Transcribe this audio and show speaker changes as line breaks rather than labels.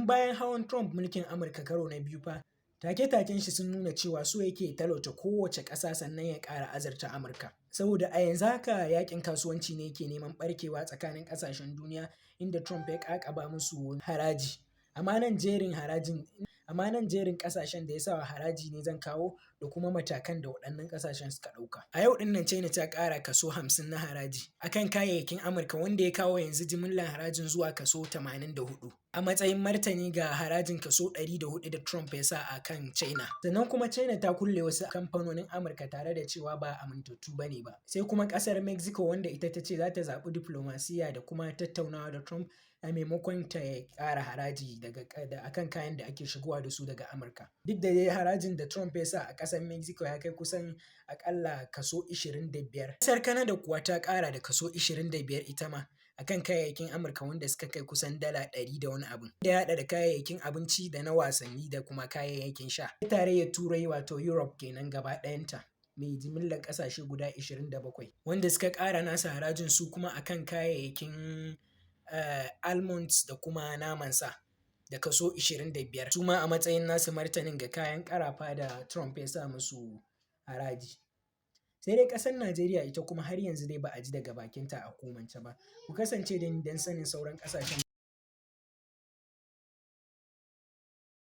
Tun bayan hawan Trump mulkin Amurka karo na biyu fa, take-taken shi sun nuna cewa so yake talauta kowace ƙasa sannan ya ƙara azurta Amurka. Saboda a yanzu haka yakin kasuwanci ne yake neman ɓarkewa tsakanin ƙasashen duniya, inda Trump ya ƙaƙaba musu haraji. Amma nan jerin ƙasashen da ya sa wa haraji ne zan kawo, da kuma matakan da waɗannan ƙasashen suka ɗauka. A yau ɗin nan China ta ƙara kaso 50 na haraji akan kayayyakin Amurka, wanda ya kawo yanzu jimillar harajin zuwa kaso 84, a matsayin martani ga harajin kaso 104 da Trump ya sa a kan China. Sannan kuma China ta kulle wasu kamfanonin Amurka tare da cewa ba amintattu ba ne ba. Sai kuma ƙasar Mexico, wanda ita ta ce za ta zaɓi diflomasiyya da kuma tattaunawa da Trump a maimakon ta ƙara haraji daga akan kayan da ake shigowa da su daga Amurka. Duk da dai harajin da Trump ya sa a ƙasar Mexico ya kai kusan aƙalla kaso 25. Ƙasar Canada kuwa ta ƙara da kaso 25 ita ma akan kayayyakin Amurka, wanda suka kai kusan dala 100 da wani abu. Da ya haɗa da kayayyakin abinci da na wasanni da kuma kayayyakin sha. Tarayyar Turai, wato Europe kenan gaba ɗayanta, mai jimillar ƙasashe guda 27, wanda suka ƙara nasu harajin su kuma akan kayayyakin almonds da kuma naman sa da kaso 25, su ma a matsayin nasu martanin ga kayan ƙarafa da Trump ya sa musu haraji. Sai dai ƙasar Najeriya ita kuma har yanzu dai ba a ji daga bakinta a hukumance ba. Ku kasance da ni don sanin sauran ƙasashen.